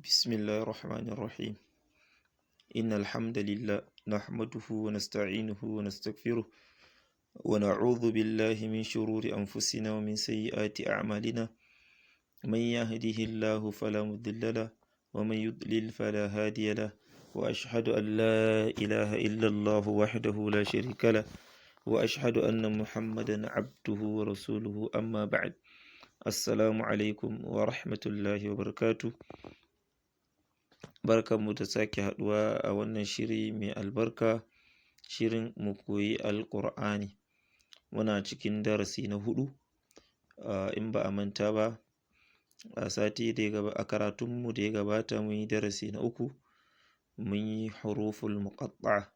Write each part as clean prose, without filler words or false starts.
بسم الله الرحمن الرحيم. إن الحمد لله نحمده ونستعينه ونستغفره ونعوذ بالله من شرور أنفسنا ومن سيئات أعمالنا. من يهده الله فلا مضل له ومن يضلل فلا هادي له، وأشهد أن لا إله إلا الله وحده لا شريك له، وأشهد أن محمدا عبده ورسوله. أما بعد، السلام عليكم ورحمة الله وبركاته. Barkanmu da sake haɗuwa a wannan shiri mai albarka, shirin Mu Koyi Alƙur'ani. Muna cikin darasi na huɗu. In ba a manta ba, a sati da ya gaba, a karatunmu da ya gabata, mun yi darasi na uku, mun yi huruful muqatta'a.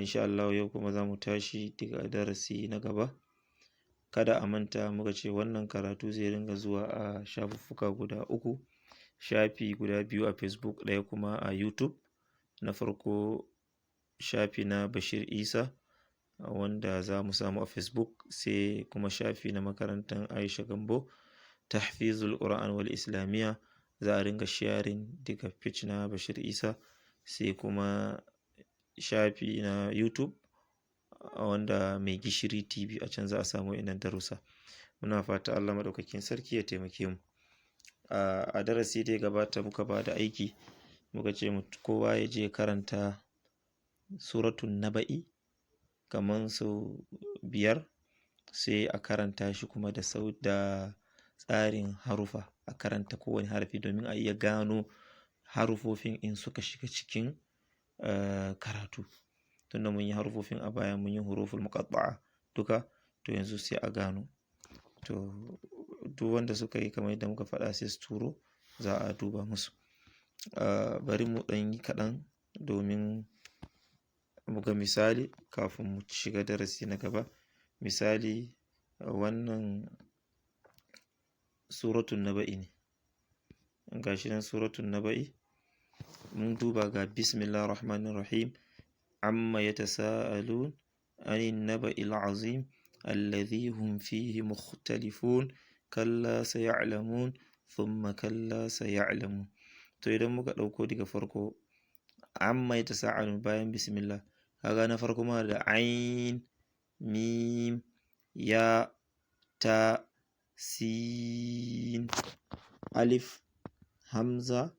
Insha Allah yau kuma za mu tashi daga darasi na gaba. Kada a manta, muka ce wannan karatu zai ringa zuwa a shafuffuka guda uku, shafi guda biyu a Facebook, ɗaya kuma a YouTube. Na farko, shafi na Bashir Isa wanda za mu samu a Facebook, sai kuma shafi na makarantar Aisha Gambo Tahfizul Quran wal Islamiyya. Za a ringa sharing daga page na Bashir Isa, sai kuma shafi na YouTube wanda Mai Gishiri TV, a can za a samu wa'innan darussa. Muna fata Allah Maɗaukakin Sarki ya taimake mu. A darasi da ya gabata muka ba da aiki, muka ce kowa ya je karanta Suratun Naba'i kaman sau biyar, sai a karanta shi kuma da sau da tsarin harufa, a karanta kowane harafi domin a iya gano harufofin in suka shiga cikin karatu. Tunda mun yi harufofin a baya, mun yi huruful muqatta'a duka, to yanzu sai a gano. To, duk wanda suka yi kamar yadda muka faɗa, sai su turo, za a duba musu. Bari mu ɗan yi kaɗan domin mu ga misali kafin mu shiga darasi na gaba. Misali, wannan Suratun Naba'i ne. Ga shi nan Suratun Naba'i. Mun duba, ga bismillahir rahmanir rahim: amma yatasa'alun anin naba'il azim alladhi hum fihi mukhtalifun, kalla saya'lamun, thumma kalla saya'lamun. To, idan muka ɗauko daga farko, amma yatasa'alun, bayan bismillah, kaga na farko muna da ain, mim, ya, ta, sin, alif, hamza,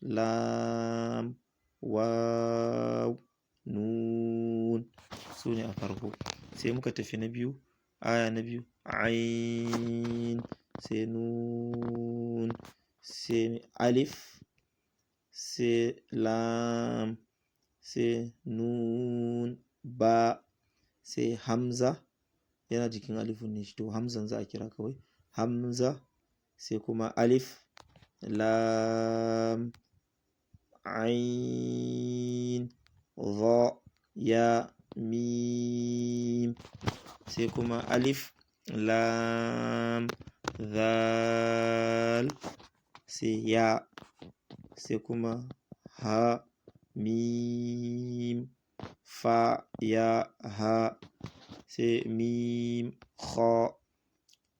lam, waw, nun, su ne a farko. Sai muka tafi na biyu, aya na biyu: ain, sai nun, sai alif, sai lam, sai nun, ba, sai hamza. Yana jikin alifun ne, to hamzan za a kira kawai hamza, sai kuma alif, lam, ain, dha, ya, mim, sai kuma alif, lam, dhal, sai ya, sai kuma ha, mim, fa, ya, ha, sai mim, kha,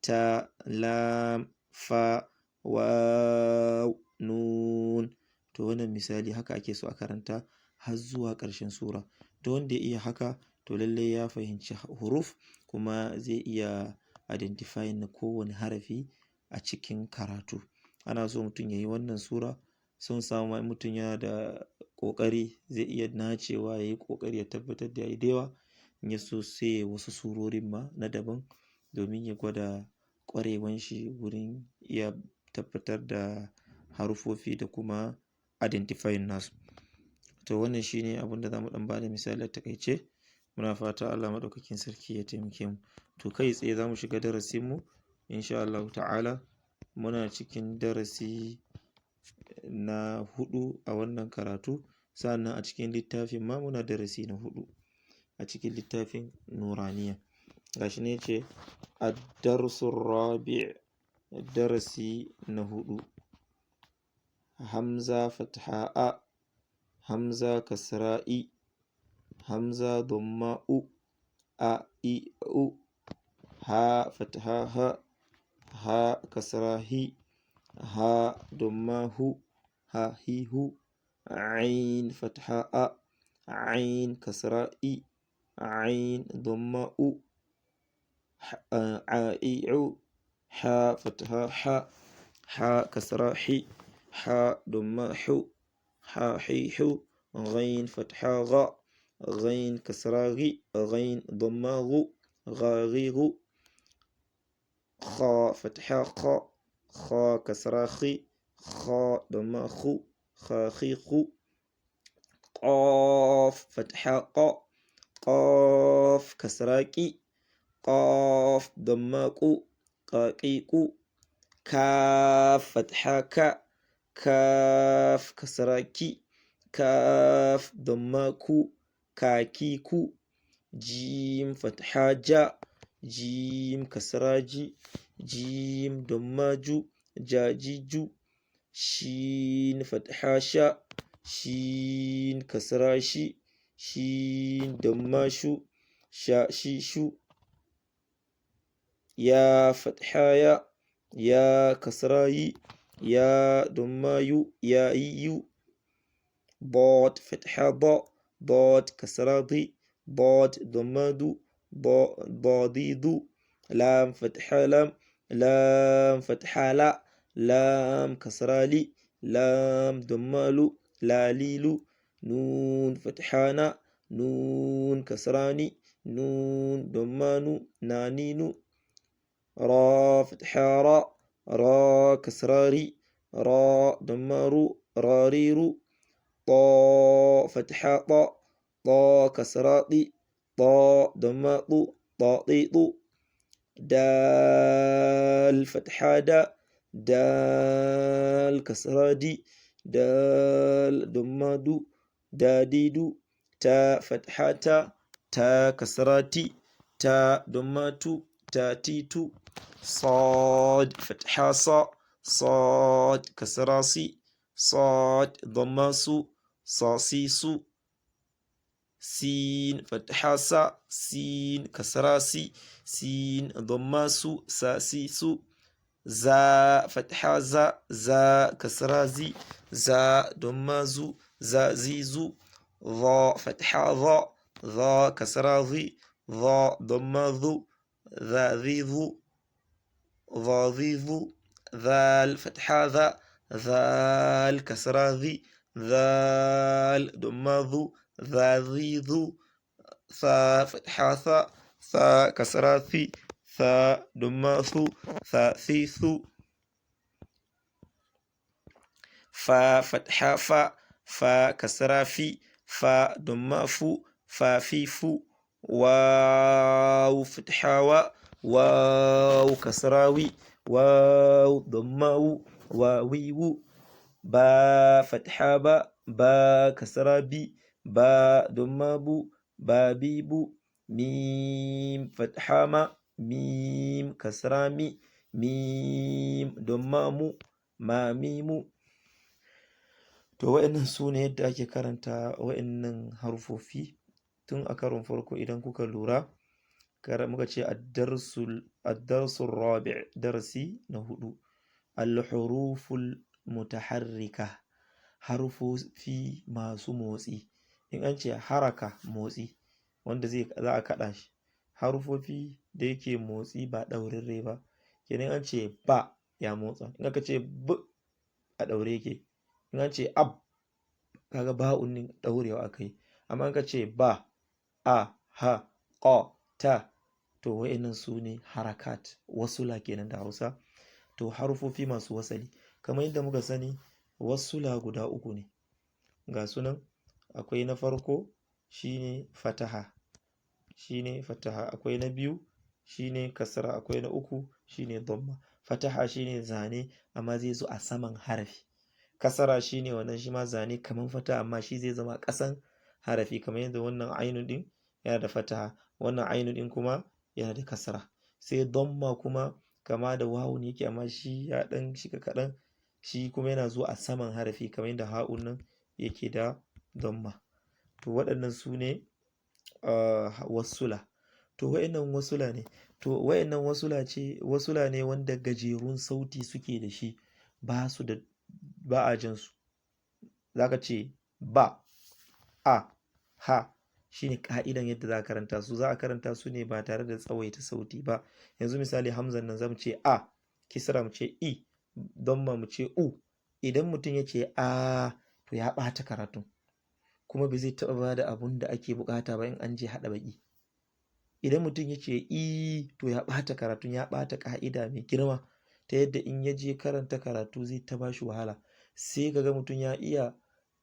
ta, lam, fa, waw, nun. To, wannan misali haka ake so a karanta har zuwa ƙarshen sura. To, wanda ya iya haka, to lallai ya fahimci huruf kuma zai iya identifying na kowane harafi a cikin karatu. Ana so mutum ya yi wannan sura, son samu ma in mutum yana da ƙoƙari zai iya nacewa ya yi ƙoƙari ya tabbatar da ya yi da yawa. In ya so, sai ya yi wasu surorin ma na daban domin ya gwada ƙwarewan shi wurin iya tabbatar da harufofi da kuma identifying nasu. To, wannan shine abin da za mu ɗan ba da misali a taƙaice. Muna fata Allah Maɗaukakin Sarki ya taimake mu. To, kai tsaye za mu shiga darasinmu insha Allahu ta'ala. Muna cikin darasi na huɗu a wannan karatu. Sa'annan a cikin littafin ma muna darasi na huɗu a cikin littafin Nuraniya. Gashi ne ce ad-darsu rabi', darasi na huɗu. Hamza fatha a, hamza kasra i, hamza damma u, a, i, u, ha fatha ha, ha kasra hi, ha damma hu. Ha hi hu. Ain fatha a, ain kasra i, ain damma u, a i u, ha fatha ha, ha kasra hi, ha damma hu, ha hi hu, ghain fatha gha, ghain kasra ghi, ghain damma ghu, gha ghi ghu, kha fatha kha, kha kasra khi, kha damma khu, kha khi khu, qaf fatha qa, qaf kasra qi, qaf damma qu, qa qi qu, kaf fatha ka, kaf kasra ki, kaf damma ku, ka ki ku, jim fatha ja, jim kasra ji, jim damma ju, ja ji ju, shin fatha sha, shin kasra shi, shin damma shu, sha shi shu, ya fatha ya, ya kasra yi, ya damma yu, ya yi yu, ضاد fatha da, ضاد kasra di, ضاد damma du, ضا di du, lam fatha lam, lam fatha la, lam kasra li, lam damma lu, la li lu, nun fatha na, nun kasra ni, nun damma nu, na ni nu, ra fatha ra, ra kasra ri, ra damma ru, ra ri ru, ta fatha ta, ta kasra ti, ta damma tu, ta ti tu, dal fatha da, dal kasra di, dal damma du, da di du, ta fatha ta, ta kasra ti, ta damma tu, ta ti tu, sad fatha sa, sad kasra si, sad damma su, sa si su, sin fatha sa, sin kasra si, sin damma su, sa si su, za fatha za, za kasra zi, za damma zu, za zi zu, dha fatha dha, dha kasra zi, dha damma zu, dha zi zu, dha zi zu, dhal fatha dha, dhal kasra zi, dhal damma zu, dha zi zu, tha fatha tha, tha kasra thi, tha damma thu, tha thi thu, fa fatha fa, fa kasra fi, fa damma fu, fa fi fu, waw fatha wa, waw kasra wi, waw damma wu, wa wi wu, ba fatha ba, ba kasra bi, ba damma bu, ba bi bu, mim fatha ma, mim kasra mi, mim damma mu, ma mi mu. To wa'innan su ne yadda ake karanta wa'innan harfofi. Tun a karon farko idan kuka lura, muka ce ad-darsul rabi', darasi na 4, al-huruful mutaharrika, harfofi masu motsi. In an ce haraka, motsi, wanda za a kaɗa shi, harfofi da yake motsi ba ɗaurarre ba. Kenan an ce ba ya motsa, in aka ce b a ɗaure yake, in an ce ab kaga ba'un ɗin ɗaurewa aka yi, amma in ka ce ba, a, ha, qa, ta, to wa'innan su ne harakat, wasula kenan da Hausa. To harfofi masu wasali, kamar yadda muka sani, wasula guda 3 ne. Ga sunan, akwai na farko shine fataha, shine fataha, akwai na biyu shine kasra, akwai na 3 shine dhamma. Fataha shine zane amma zai zo a saman harafi. Kasara shine wannan shi ma zane kaman fataha amma shi zai zama ƙasan harafi, kamar yadda wannan ainun ɗin yana da fataha, wannan ainun ɗin kuma yana da kasra. Sai dhamma kuma kama da wawun yake amma shi ya ɗan shiga kaɗan, shi kuma yana zuwa a saman harafi kamar yadda ha'un nan yake da dhamma. To waɗannan su ne wasula. To wa'innan wasula ne. To wa'innan wasula ce, wasula ne wanda gajerun sauti suke da shi, ba su da, ba a jan su. Za ka ce ba, a, ha. Shine ka'idan yadda za a karanta su. Za a karanta su ne ba tare da tsawaita sauti ba. Yanzu misali hamzan nan za mu ce a, kisra mu ce i, damma mu ce u. Idan mutum ya ce a, to ya ɓata karatun, kuma ba zai taɓa ba da abun da ake buƙata ba in an je haɗa baƙi. Idan mutum ya ce i, to ya ɓata karatun, ya ɓata ƙa'ida mai girma, ta yadda in ya je karanta karatu zai ta bashi wahala. Sai ka ga mutum ya iya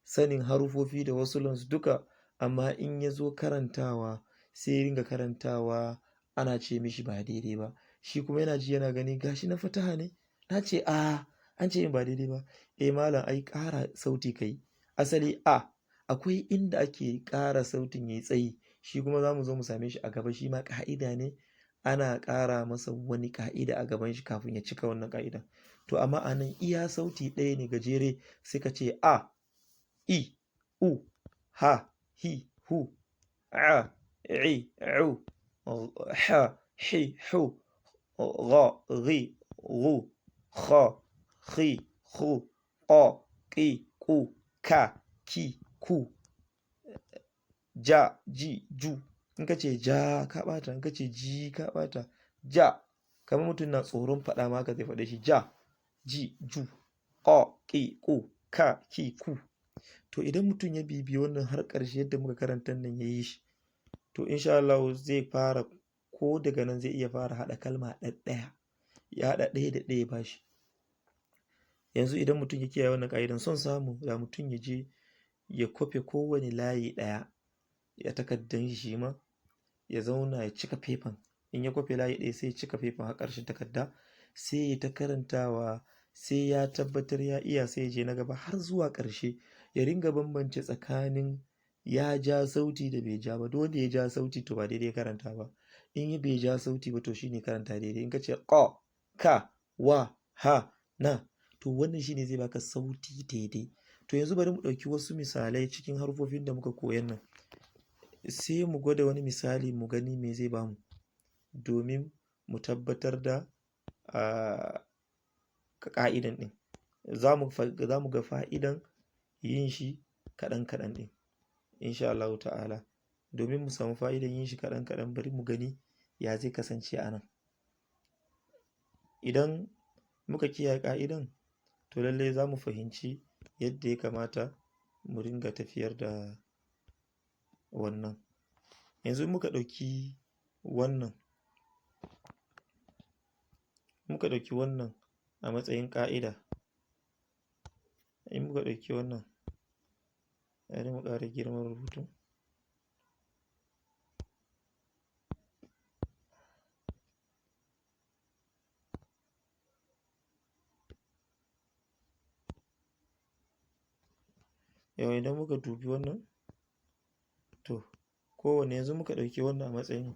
sanin harufofi da wasulansu duka, amma in ya zo karantawa sai ya ringa karantawa ana ce mishi ba daidai ba. Shi kuma yana ji yana gani gashi na fataha ne, na ce a, an ce min ba daidai ba. Eh malam, ai ƙara sauti kai. Asali a, akwai inda ake ƙara sautin yayi tsayi, shi kuma za mu zo mu same shi a gaba. Shi ma ƙa'ida ne, ana ƙara masa wani ƙa'ida a gaban shi kafin ya cika wannan ƙa'idan. To amma a nan iya sauti ɗaya ne gajere, sai ka ce a, i, u, ha, hi, hu, a, i, u, ha, hi, hu, gha, ghi, ghu, kha, khi, khu, qa, qi, qu, ka, ki, ku, ja, ji, ju. In ka ce ja ka ɓata, in ka ce ji ka ɓata. Ja, kamar mutum na tsoron faɗa ma haka zai faɗe shi. Ja, ji, ju, qa, qi, qu, ka, ki, ku. To idan mutum ya bibiyi wannan har ƙarshe yadda muka karanta nan ya yi shi, to insha Allahu zai fara, ko daga nan zai iya fara haɗa kalma ɗaɗɗaya, ya haɗa ɗaya da ɗaya ba shi. Yanzu idan mutum ya kiyaye wannan ƙa'idan, son samu da mutum ya je ya kwafe kowane layi ɗaya ya takaddan shi ma, ya zauna ya cika fefan. In ya kwafe layi ɗaya sai ya cika fefan har ƙarshen takarda, sai ya ta karantawa, sai ya tabbatar ya iya, sai ya je na gaba har zuwa ƙarshe. Ya ringa bambance tsakanin ya ja sauti da bai ja ba. Duk wanda ya ja sauti to ba daidai karanta ba. In ya bai ja sauti ba to shine karanta daidai. In ka ce qa, ka, wa, ha, na, to wannan shine zai baka sauti daidai. To yanzu bari mu ɗauki wasu misalai cikin harufofin da muka koyan nan, sai mu gwada wani misali mu gani me zai bamu, domin mu tabbatar da ƙa'idan ɗin. Za mu ga fa'idan yin shi kaɗan kaɗan ɗin insha Allahu ta'ala. Domin mu samu fa'idan yin shi kaɗan kaɗan, bari mu gani ya zai kasance a nan. Idan muka kiyaye ƙa'idan, to lallai za mu fahimci yadda ya kamata mu ringa tafiyar da wannan. Yanzu muka ɗauki wannan, muka ɗauki wannan a matsayin ƙa'ida. In muka ɗauki wannan, bari mu ƙara girman rubutu. Yau idan muka dubi wannan, to kowane yanzu muka ɗauki wannan a matsayin,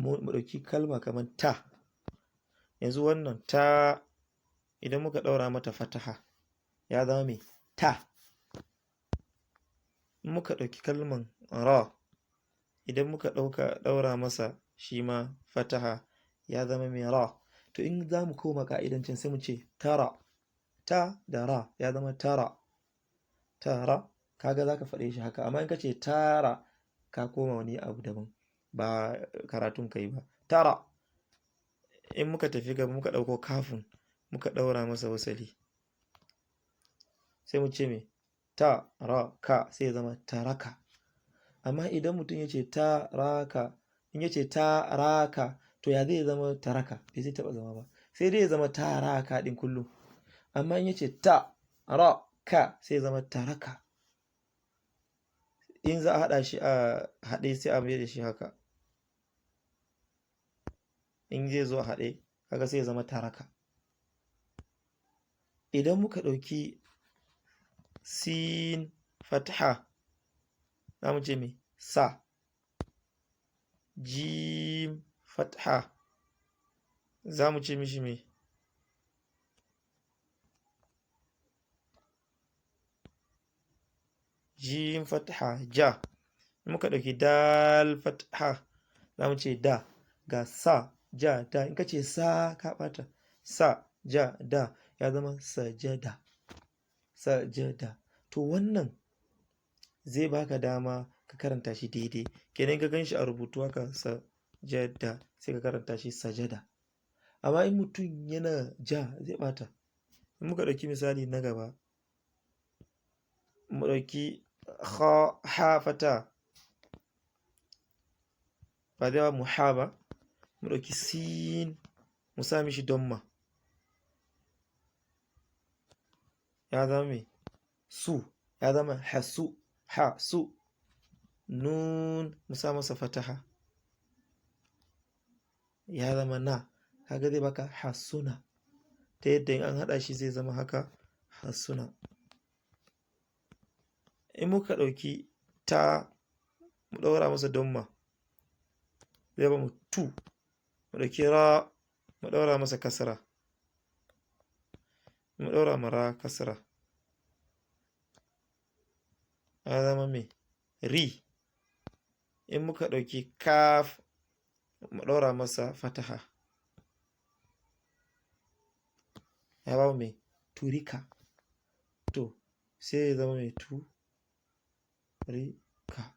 mu ɗauki kalma kamar ta. Yanzu wannan ta, idan muka ɗaura mata fataha ya zama me? Ta. In muka ɗauki kalman ra, idan muka ɗaura masa shi ma fataha ya zama mai ra. To in za mu koma ƙa'idan can sai mu ce tara. Ta da ra ya zama tara. Tara, kaga za ka faɗe shi haka. Amma in ka ce tara, ka koma wani abu daban, ba karatun ka yi ba. Tara. In muka tafi gaba muka ɗauko kafin muka ɗaura masa wasali, sai mu ce me? Ta, ra, ka, sai ya zama taraka. Amma idan mutum ya ce taraka, in ya ce taraka, to ya zai zama taraka? Bai zai taɓa zama ba. Sai dai ya zama taraka ɗin kullum. Amma in ya ce ta, ra, ka, sai ya zama taraka. In za a haɗa shi a haɗe sai a mai da shi haka. In zai zo a haɗe, kaga sai ya zama taraka. Idan muka ɗauki sin fataha, za mu ce me? Sa. Jim fataha, za mu ce mishi me? Jim fataha, ja. In muka ɗauki dal fataha, za mu ce da. Ga sa, ja, da. In ka ce sa ka ɓata. Sa, ja, da ya zama sajada. Sajada. To To wannan zai baka dama ka karanta shi daidai. Kenan ka gan shi a rubutu haka sajada, sai ka karanta shi sajada. Amma in mutum yana ja, zai ɓata. In muka ɗauki misali na gaba, mu ɗauki ha, ha fata, ba zai ba mu ha ba. Mu ɗauki sin, mu sa mishi damma, ya zama me? Su, ya zama hasu, ha su. Nun, mu sa masa fataha, ya zama na. Kaga zai baka hasuna, ta yadda in an haɗa shi zai zama haka, hasuna. In muka ɗauki ta, mu ɗaura masa damma, zai bamu tu. Mu ɗauki ra, mu ɗaura masa kasra, mu ɗaura ma ra kasra, ya zama me? Ri. In muka ɗauki kaf, mu ɗaura masa fataha, ya bamu me? Turika. To sai ya zama mai turika.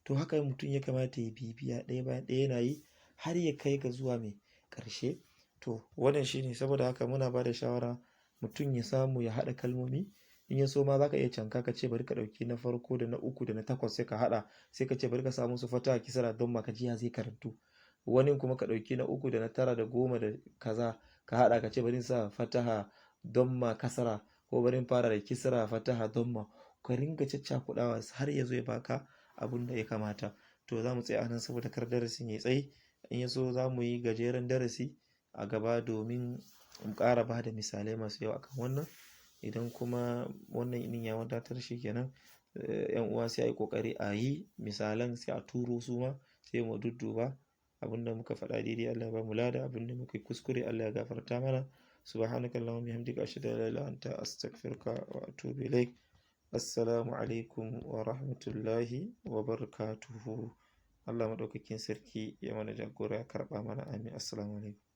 To haka mutum ya kamata ya bibiya ɗaya bayan ɗaya, yana yi har ya kai ga zuwa mai ƙarshe. To wannan shine. Saboda haka muna ba da shawara mutum ya samu ya haɗa kalmomi. In ya so ma za ka iya canka, ka ce bari ka ɗauki na farko da na uku da na takwas, sai ka haɗa, sai ka ce bari ka samu su fataha, kisra, damma, ka ji ya zai karantu. Wani kuma ka ɗauki na uku da na tara da 10 da kaza, ka haɗa, ka ce bari sa fataha, damma, kasra, ko bari fara da kisra, fataha, damma. Ka ringa caccakuɗawa har ya zo ya baka abun da ya kamata. To za mu tsaya anan saboda kar darasin ya tsayi. In ya so za mu yi gajeren darasi a gaba domin mu ƙara ba da misalai masu yawa akan wannan. Idan kuma wannan ɗin ya wadatar, shi kenan. 'Yan uwa sai a yi ƙoƙari a yi misalan, sai a turo su ma, sai mu dudduba. Abin da muka faɗa daidai, Allah ya bamu lada. Abin da muka yi kuskure, Allah ya gafarta mana. Subhanakallahumma bihamdika, ashhadu an la ilaha illa anta, astaghfiruka wa atubu ilaik. Assalamu alaikum wa rahmatullahi wa barakatuhu. Allah maɗaukakin sarki ya mana jagora, ya karɓa mana, amin. Assalamu alaikum.